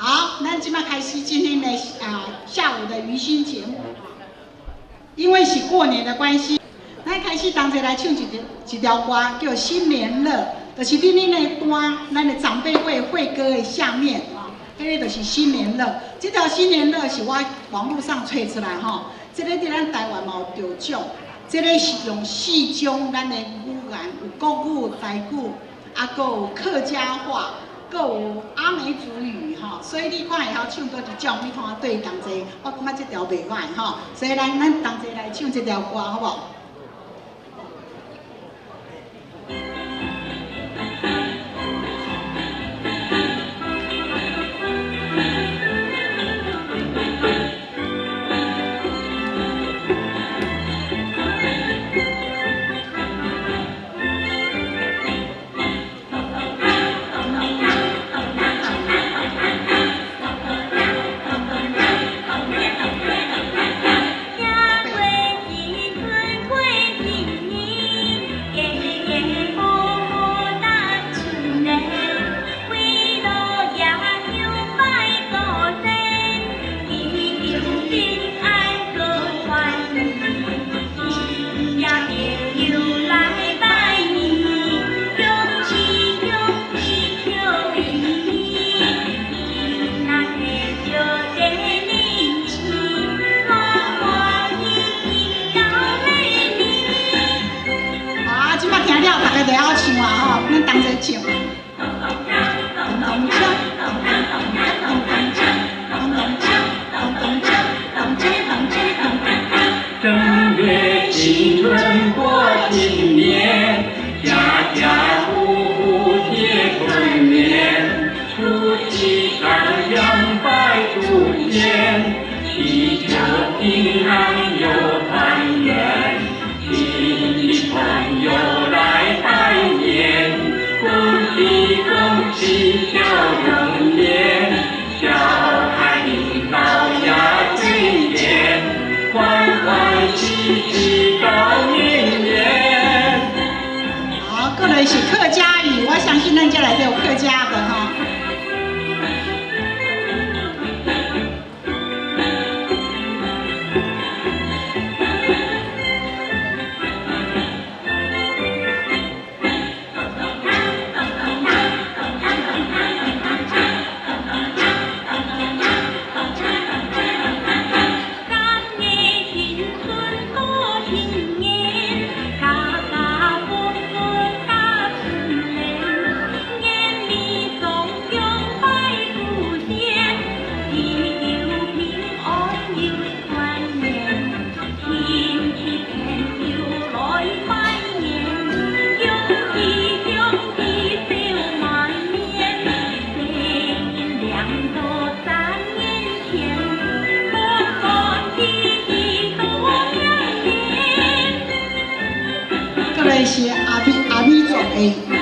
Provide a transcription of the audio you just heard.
好，咱這馬開始今天的下午的迎新節目。因為是過年的關係，咱開始同齊來唱一條歌，叫《新年樂》，就是佇恁的單，咱的長輩會會歌的下面啊，彼個就是新年樂。這條新年樂是我網路上揣出來吼，這个佇咱台灣嘛有得獎。這个是用四種咱的語言，有國語、台語，啊，閣有客家話，閣有阿美族語吼，所以你看會曉唱佗一種，你看我對同齊，我感覺這條袂䆀吼，所以咱同齊來唱這條歌，好無？正月新春過新年，家家戶戶貼春聯，除夕上香拜祖先，祈求平安又團圓，親戚朋友來拜年，恭喜恭喜笑容臉，小孩領到壓歲錢，歡歡喜喜到明年。好，過來是客家語，我相信咱這內底有客家的哈。是阿美族的。